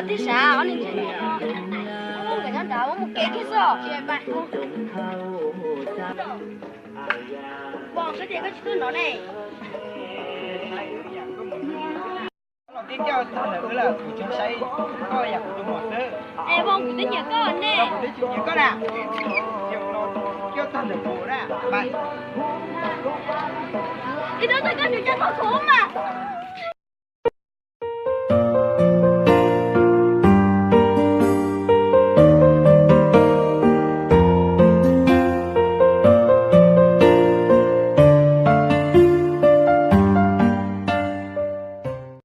Tij sav ob niag ntseeg no, nkawd nyob nrad mus kev kiag xwb. Pom sab tias koj tsis tuaj nov ne. Los tib coj tag ntawm wb lawm, kuv tsuas saib koj yam kuv tus muam xwb. Es Voos, kuv twb nyiam koj ne. Kuv twb tsis nyiam koj na. Coj tag ntawm kuv na. Ib hnub twg koj tsis coj tau kuv mas.